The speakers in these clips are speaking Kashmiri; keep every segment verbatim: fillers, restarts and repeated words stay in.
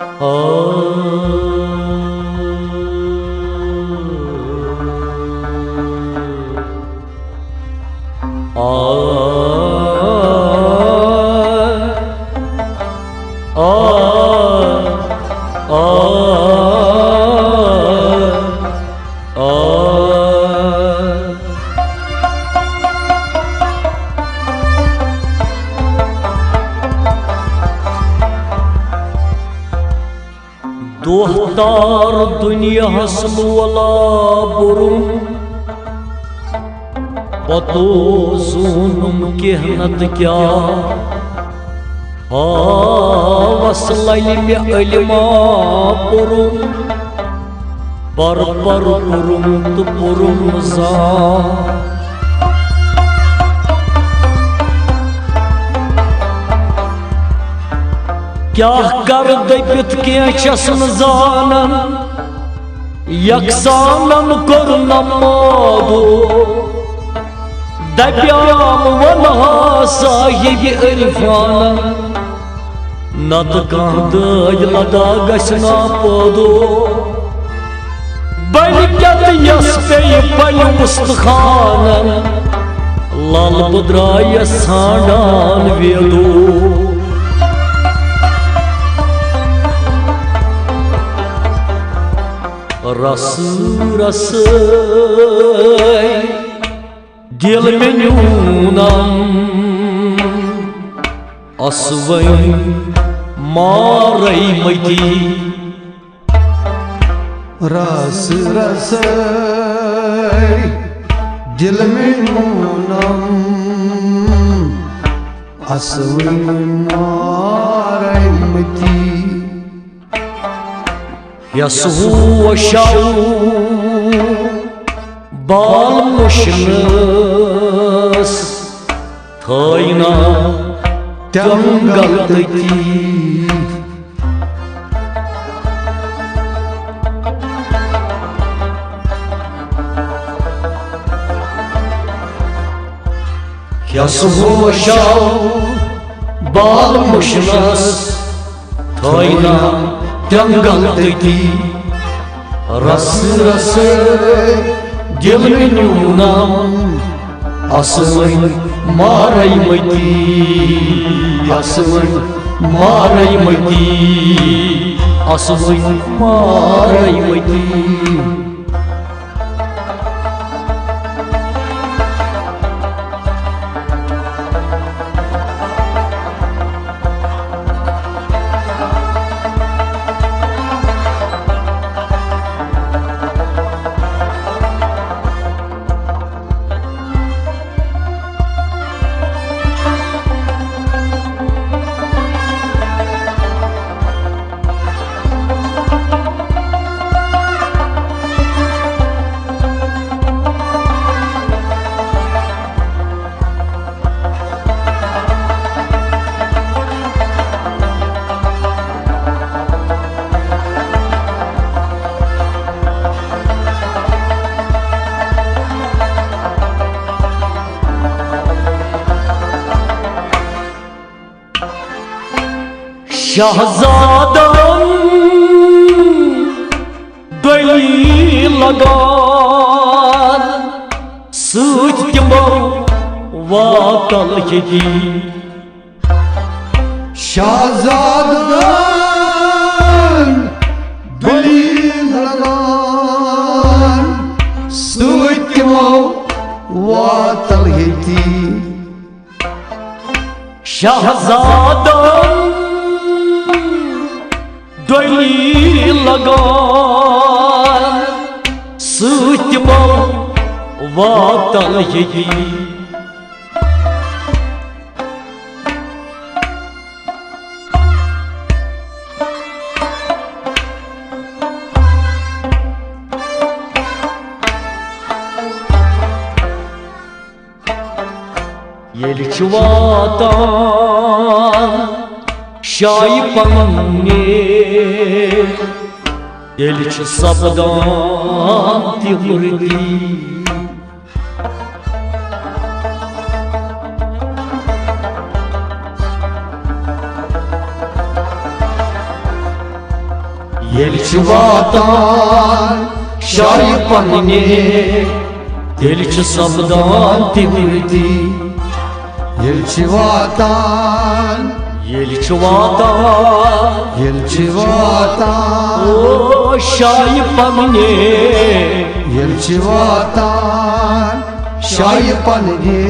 آ، آ، آ، آ، آ۔ دۄہ تار دُنیاہس لولا بوٚرُم، پتہٕ زوٗنُم کینٛہہ نتہٕ کیٛاہ۔ ہاوس للہِ مےٚ علما پوٚرُم، پر پر پوٚرُم تہٕ پوٚرُم زان۔ کیٛاہ کرٕ دٔپِتھ کینٛہہ چھَس نہٕ زانان، یکسانن کوٚر نہ مادو۔ دپیام ونہا صاحب عرفانن، نتہٕ کانٛہہ دٲدۍ لدا گژھِ نا پٲدو۔ بلکیت یس پیٚیہِ پلہِ استخانن، لل بہٕ درٛایس ژھانڈان ویدو۔ رس رسٲے دِل مےٚ نیوٗنم، اسوٕنۍ مارے مٔتی۔ رس رسٲے دِل مےٚ نیوٗنم، اسوٕنۍ مارے مٔتی۔ یس ہوش آو بال مُشنس، تھٲے نا تیٚنٛگل تٔتی۔ یس ہوش آو بال مُشنس، تھٲے نا تیٚنٛگل تٔتی۔ رس رس دِل مےٚ نیوٗنم، اسوٕنۍ مارے مٔتی، اسوٕنۍ مارے مٔتی، اسوٕنۍ مارے مٔتی۔ شہزادن ڈولی لگان سۭتۍ تِمو واتل ییٚتی۔ شہزادن ڈولی لگان سۭتۍ تِمو واتل ییٚتی۔ شہزادن ڈولی لگان سۭتۍ تِمو واتل ییٚتی۔ ییٚلہِ چھِ واتان شایہِ پننہِ، تیٚلہِ چھِ سپدان تِم رٔتی۔ ییٚلہِ چھِ واتان شایہِ پننہِ، تیٚلہِ چھِ سپدان تِم رٕتی۔ ییٚلہِ چھِ واتان، ییٚلہِ چھِ واتان، ییٚلہِ چھِ واتان، او شایہِ پننہِ۔ ییٚلہِ چھِ واتان شایہِ پننہِ،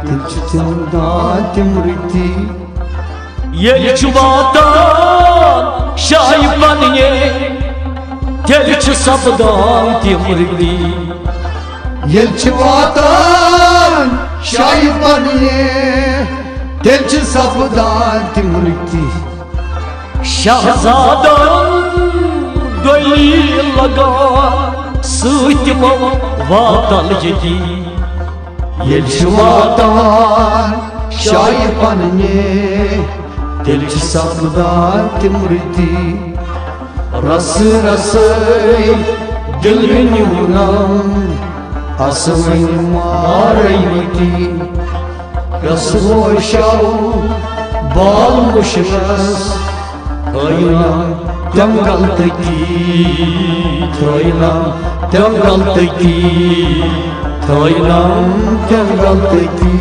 تیٚلہِ چھِ سپدان تِم رٕتی۔ ییٚلہِ چھُ واتان شایہِ پننہِ، تیٚلہِ چھِ سپدان تِم رٕتی۔ ییٚلہِ چھِ واتان شایہِ پننہِ، تیٚلہِ چھِ سپدان تِم رٕتی۔ شہزادن دٔلیٖل لگان سۭتۍ تِمو واتل ییٚتی۔ ییٚلہِ چھِ واتان شایہِ پننہِ، تیٚلہِ چھِ سپدان تِم رٕتی۔ رسہٕ رسٲے دِل نیونم، اسہٕ وۄنۍ مارے مٔتی۔ یۄس ہوشو بال مُشرس، تھٲینم تٮ۪نٛگل تٔتی، تھٲینم تٮ۪نٛگل تٔتی، تھٲینم تٮ۪نٛگل تٔتی۔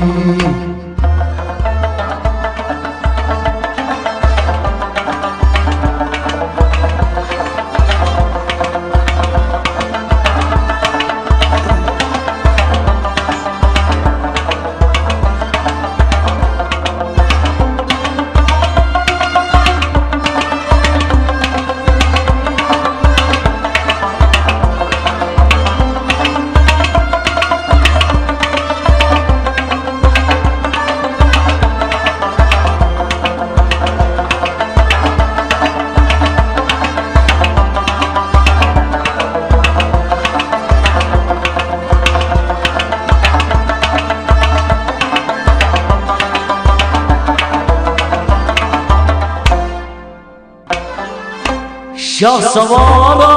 شاہ سوارا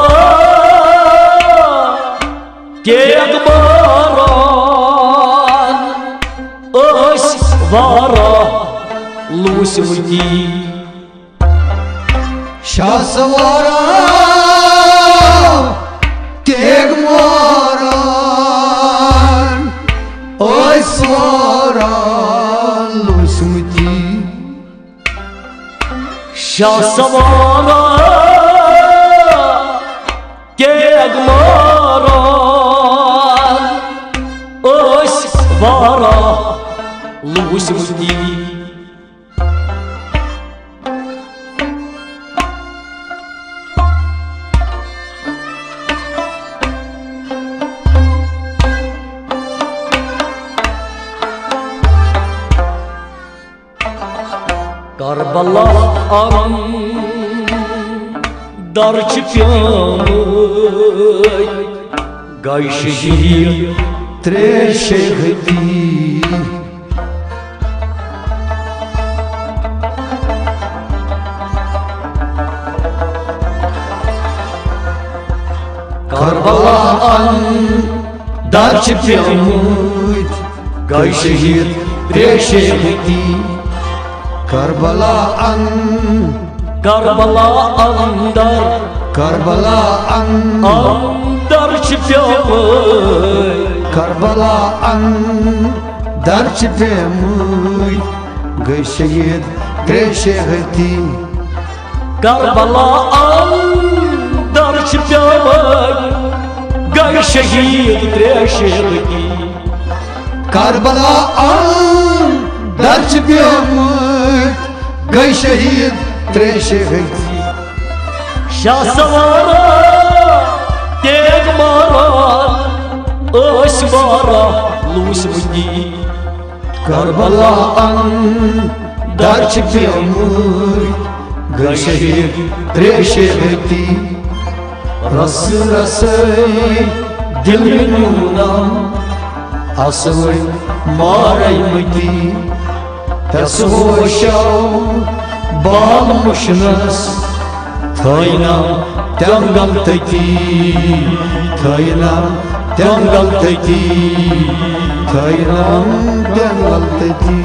تیگ ماران ٲسۍ واراہ لوٗسۍ مٕتی۔ شاہ سوارا تیگ ماران ٲسۍ واراہ لوٗسۍ مٕتی۔ شاہ سوارا تیگ ماران ٲسۍ واراہ لوٗسۍ مٕتی۔ کربلا اندر چھِ پیمٕتۍ گٔے شہید ترٛےٚ شہیدی۔ کربلا اندر چھِ پیمٕتۍ گٔے شہید ترٛےٚ شہیدی۔ کربلا ان کربلا اندر کربلا ان اندر چھِ پیمٕتۍ کربلا اندر چھِ پیمٕتۍ گٔے شہید ترٛےٚ شہیدی۔ کربلا اندر چھِ پیمٕتۍ گٔے شہید ترٛےٚ شہیدی۔ کربلا اندر چھِ پیمٕتۍ گٔے شہید ترٛےٚ شہیدی۔ شاہ سوارا تیگ ماران ٲسۍ واراہ لوٗسۍ مٕتی۔ کربلا اندر چھِ پیمٕتۍ گٔے شہید ترٛےٚ شہیدی۔ رسہٕ رسٲے دِل نیونم اسہٕ وۄنۍ مارے مٕتی۔ تس ہوشو بال مُشنس تھٲینم تٮ۪نٛگل تٔتی، تھٲینم تٮ۪نٛگل تٔتی، تھٲینم تٮ۪نٛگل تٔتی۔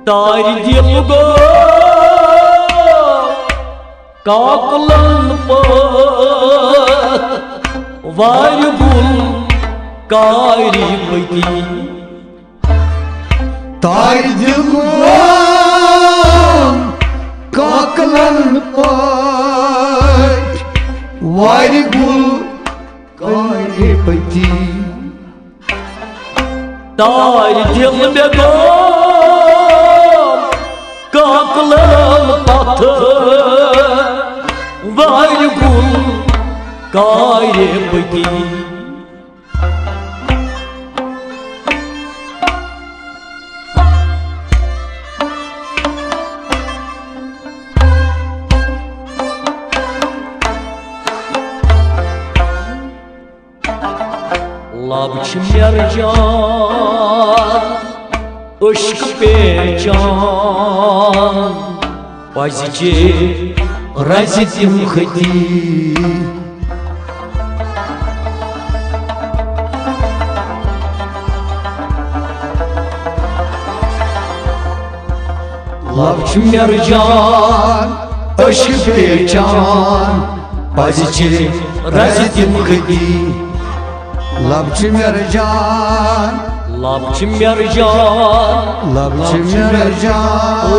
تارِ دِل گوٚو کاکلن پٲٹھۍ وارِ گُل کارِ پٔتی۔ تارِ دِل گوٚو کاکلن پٲٹھۍ وارِ گُل کارِ پٔتی۔ تارِ دِل مےٚ گوٚو کاکلن پتھر وارِ گُل کارِ پٔتی۔ لب چھِ مرجان، عشق پیچان، پزِ چھِ رزِ تِم خطی۔ لب چھِ مرجان، عشق پیچان، پزِ چھِ رزِ تِم خطی۔ لب چھِ مرجان، لب چھِ مرجان، لب چھِ مرجان۔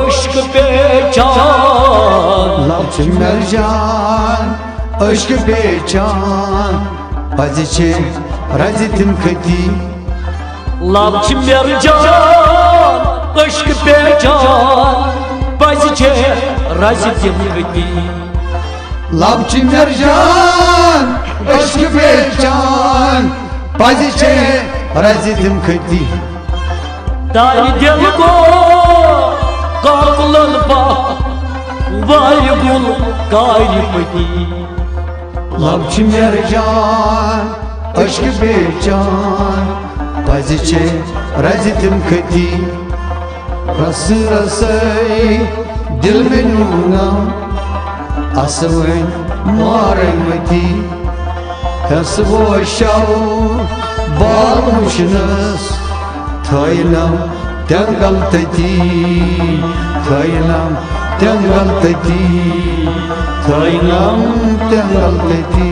عشق پیچان، لب چھِ مرجان، عشق پیچان، پزِ چھِ رزِ تِم خطی۔ لب چھِ مرجان، عشق پیچان، پزِ چھِ رزِ تِم خطی۔ لب چھِ مرجان، عشق پیچان، پزِ چھِ رزِ تِم خطی۔ تارِ دِل گوٚو کاکلن پتھر وارِ گُل کارِ پٔتی۔ لب چھِ مرجان، عشق پیچان، پزِ چھِ رزِ تِم خطی۔ رس رسے دل مےٚ نیونم، اسہٕ وۄنۍ مارے متی۔ ہس ووشو بال وٕچھنس، تھٲینم تینگل تتی، تھٲینم تینگل تتی، تھٲینم تینگل تتی۔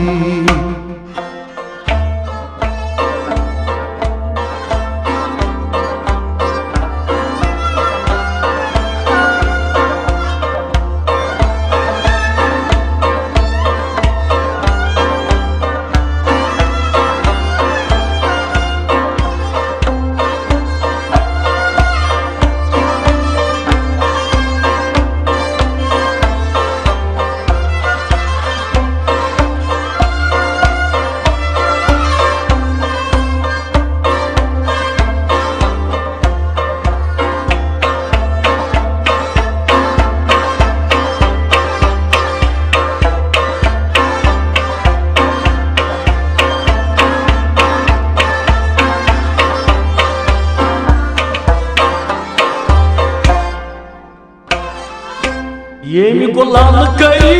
ییٚمہِ غلام کٔرۍ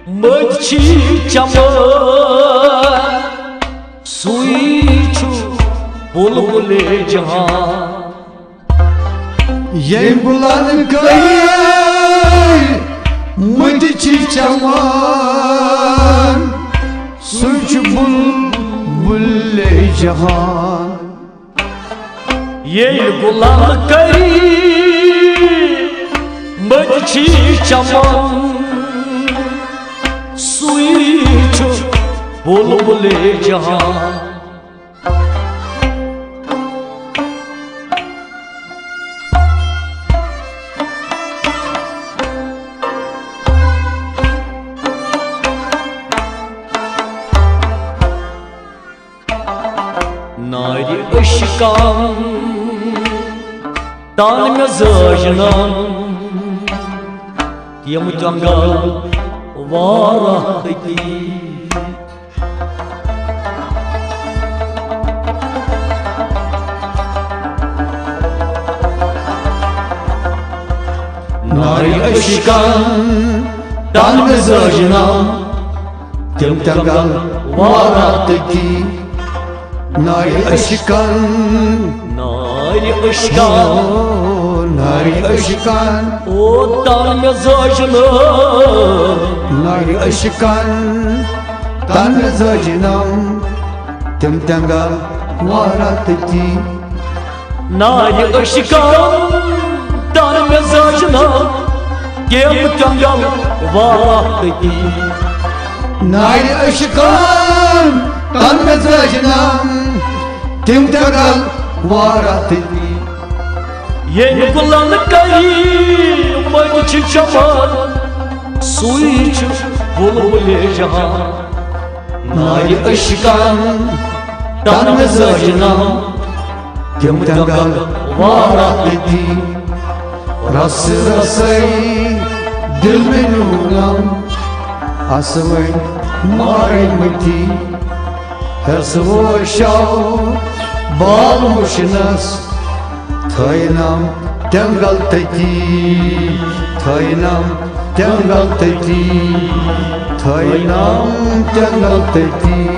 مٔتۍ چھی چمن، سُے چھُ بُلبُلِ جہان۔ ییٚمہِ غلام کٔرۍ مٔتۍ چھی چمن، سُے چھُ بُلبُلِ جہان۔ ییٚلہِ غلام کٔرۍ مٔتۍ چھی چمن، سُے چھُ بُلبُلِ جہان۔ نارِ عشقن تن مزاجنن، تِم جنگل واریاہ تٔتی۔ نارِ عشقن تن مزاجنن، تِم جنگل واریاہ تٔتی۔ نارِ عشقن، نارِ نارِ عشقان، او نارِ عشقان، او تن مزاجن، نارِ عشقان، تن مزاجن، تم تنگل وارا تتی۔ نارِ عشقان، تن مزاجن، تم تنگل وارا تتی۔ نارِ عشقان، تن مزاجن، تم تنگل وارا تتی۔ ییٚمہِ گُلن کٔرۍ مٔتۍ چھِ چمن، سُے چھُ بُلبُلِ جہان۔ نارِ عشقن تن مزاجن، تم تنگل وارا تتی۔ رس رسے دل مےٚ نیونم، اسوٕنۍ مارے متی۔ ہس وشو بال مشنس، تھٲینم تنگل تتی، تھٲینم تنگل تتی، تھٲینم تنگل تتی۔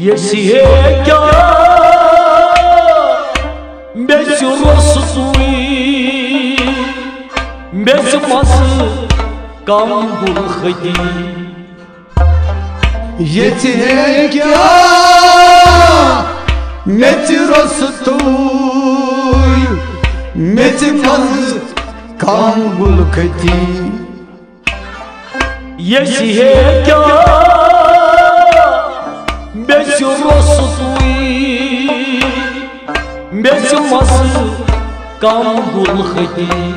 یژھِ ہے کیٛاہ مےٚ چھُ روٚستُے، مےٚ چھُ مَزٕ کم گُل خٔدی۔ یژھِ ہے کیٛاہ مےٚ چھُ روٚستُے، مےٚ چھُ مَزٕ کم گُل خٔدی۔ یژھِ ہے کیٛاہ مےٚ چھُ روٚستُے، مےٚ چھُ مَزٕ کم گُل خٔدی۔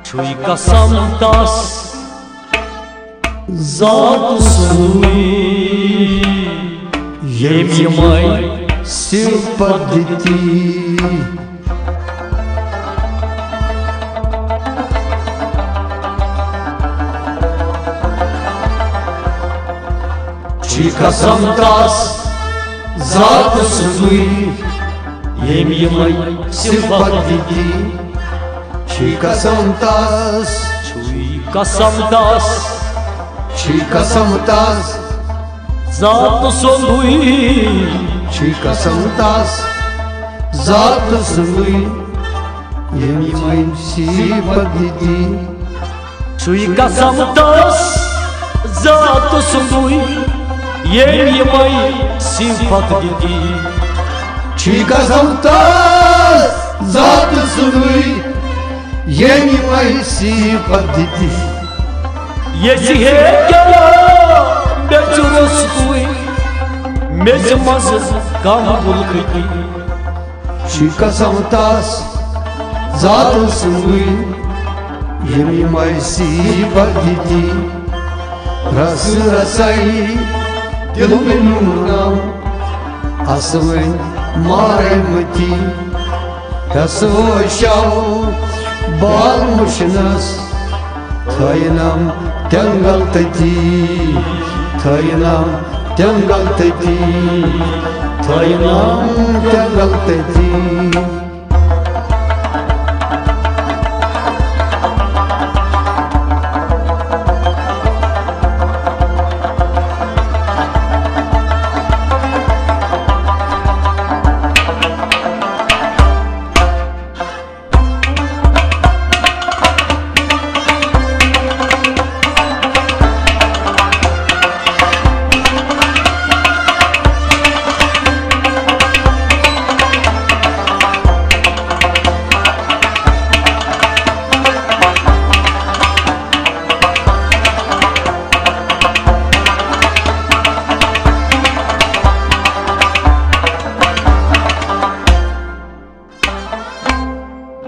چھُے قسم تس ذات سُنٛدٕے، ییٚمۍ یِمَے صفت دِتی۔ چھُے قسم تس ذات سُنٛدٕے، ییٚمۍ یِمَے صفت دِتی۔ چھُے قسم تس، چھُے قسم تس، چھُے قسم تس ذات سُنٛدٕے، چھُے قسم تس ذات سُنٛدٕے، ییٚمۍ یِمَے صفت دِتی۔ چھُے قسم تس ذات سُنٛدٕے، ییٚمۍ یِمَے صفت دِتی۔ چھُے قسم تس ذات سُنٛدٕے، ییٚمۍ یِمَے صفت دِتی۔ یژھِ ہے کیٛاہ مےٚ چھُ روٚستُے، مےٚ چھُ مَزٕ کم گُل خٔدی۔ چھُے قسم تس ذات سُنٛدٕے، ییٚمۍ یِمَے صفت دِتی۔ رس رسائی دِل مےٚ نیونم، اسوٕنۍ مارے متی۔ ہس وشو بال مشنس، تھٲینم تنگل تتی، تھٲینم تنگل تتی، تھٲینم تنگل تتی۔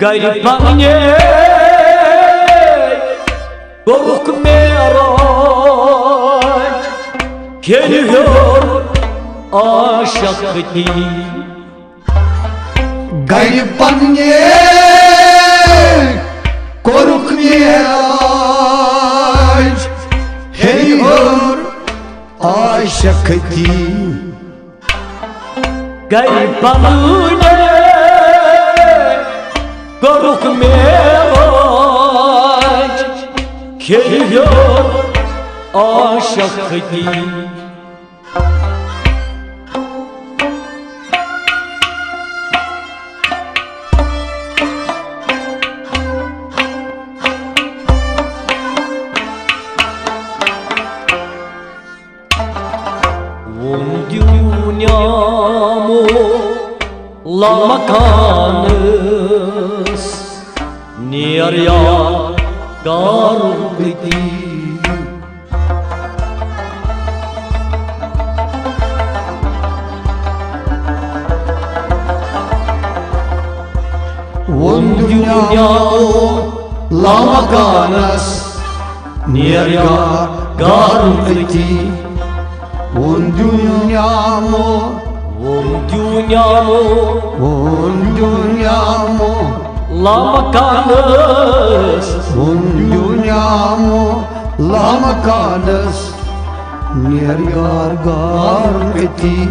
گرِ پننہِ کوٚرُکھ معراج، کھیٚیہِ ہیوٚر عاشق تی۔ گرِ پننہِ کوٚرُکھ معراج، کھیٚیہِ ہیوٚر عاشق تی۔ گرِ پننہِ کوٚرُکھ معراج، کھیٚیہِ ہیوٚر عاشق تی۔ ووٚن دیو نیامو لامکانس، نیر یا گارُک دی۔ ووٚن دیو نیامو لامکانس، نیر یا گارُک دی۔ ووٚن دیو نیامو، ووٚن دیو نیامو، ووٚن دیو نیامو لامکانس، ووٚن دیو نیامو لامکانس، نیر یا گارُک دی۔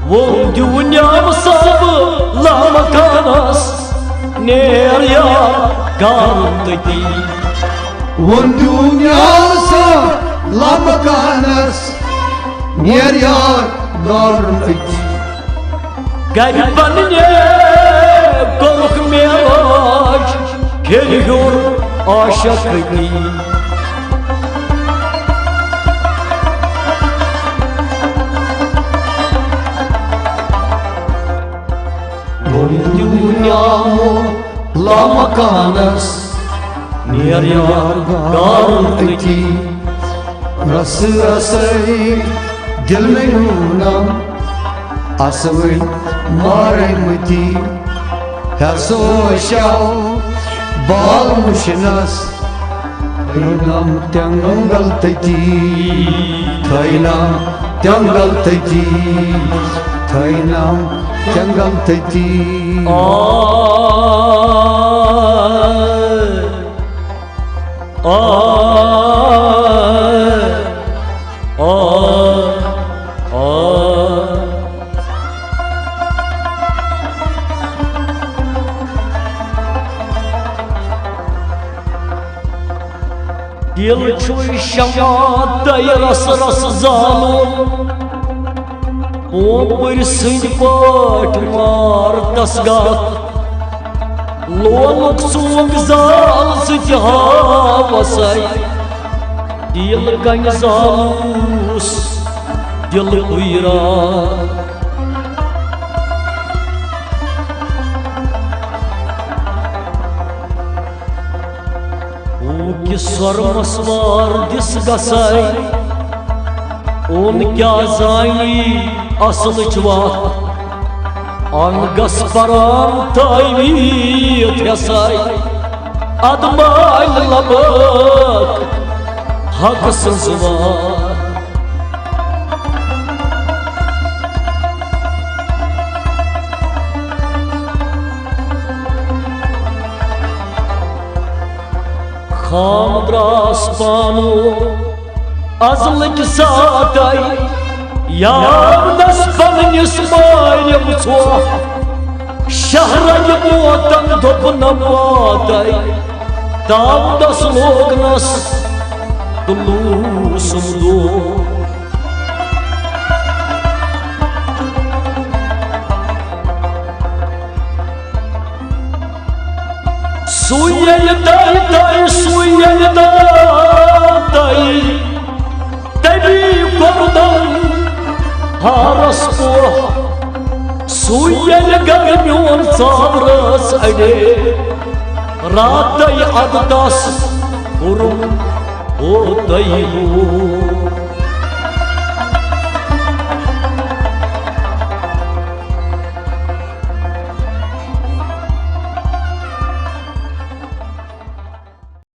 ووٚن دیو نیامہٕ صٲب لامکانس، نیر یا گارُک دی۔ ووٚن دیو نیامہٕ صٲب لامکانس، نیر یا گارُک دی۔ گرِ پننہِ کوٚرُکھ معراج، کھیٚیہِ ہیوٚر عاشق تی۔ ووٚن دیو نیامو لامکانس، نیر یا گارُک دی۔ رس رسے دل میونم، اسوٕنۍ مارے متی۔ ہسو شاو بال مشنس، تھٲینم تینگل تتی، تھٲینم تینگل تتی، تھٲینم تینگل تتی۔ آ، آ، آ، آ۔ دل چھُے شمع تۄہہِ رس رس زالُن، پوپٕرۍ سٕنٛدۍ پٲٹھۍ مار تس گتھ۔ لولُک ژوٗنٛگ زال سۭتۍ ہاوسے، دل کنہِ زالوس دل حیران۔ ہو کہِ سۄرمس وار دِس گژھے، اوٚن کیٛاہ زانی اصلٕچ وتھ۔ انگس پران تعویٖذ یژھے، ادٕ مانہِ لبک حق سٕنٛز وتھ۔ خام دراس پانو ازلٕکۍ ساتے، یاونس پننِس مارِ ژھۄ۔ شہرن موتن دوٚپ نہ واتے، تاونس لوگنس طلوع سُنٛد دۄہ۔ سُے ییٚلہِ دَے دَے، سُے ییٚلہِ دَے دَے، تٔمی کوٚر دَم ہارس پوہ۔ سُے ییٚلہِ گَرٕ میون ژاو رٲژ اَڑے، راتَے اَدٕ تَس کوٚرُم اوتَے موہ۔